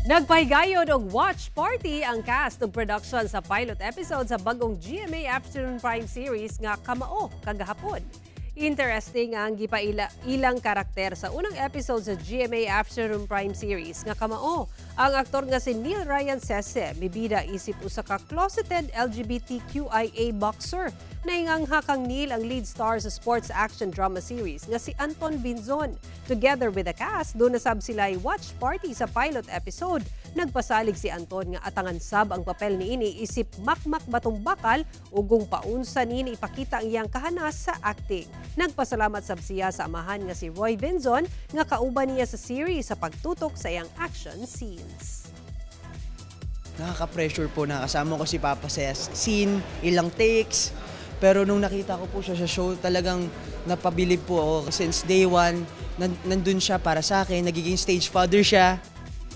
Nagpahigayon og watch party ang cast ug production sa pilot episode sa bagong GMA Afternoon Prime series nga Kamao kagahapon. Interesting ang gipaila ilang karakter sa unang episode sa GMA Afternoon Prime series nga Kamao. Ang aktor nga si Neil Ryan Sese mibida isip usa ka closeted LGBTQIA boxer. Naingangha kang Neil ang lead star sa sports action drama series nga si Anton Vinzon. Together with the cast, duna sab sila watch party sa pilot episode. Nagpasalig si Anton nga atangan sab ang papel niini isip Makmak Batong Bakal ug paunsa niini ipakita ang iyang kahanas sa acting. Nagpasalamat sab siya sa amahan nga si Roy Vinzon nga kauban niya sa series sa pagtutok sa iyang action scenes. Nakaka-pressure po na kasama ko si Papa sa scene, ilang takes. Pero nung nakita ko po siya sa show, talagang napabilib po ako. Since day one, nandun siya para sa akin, nagiging stage father siya.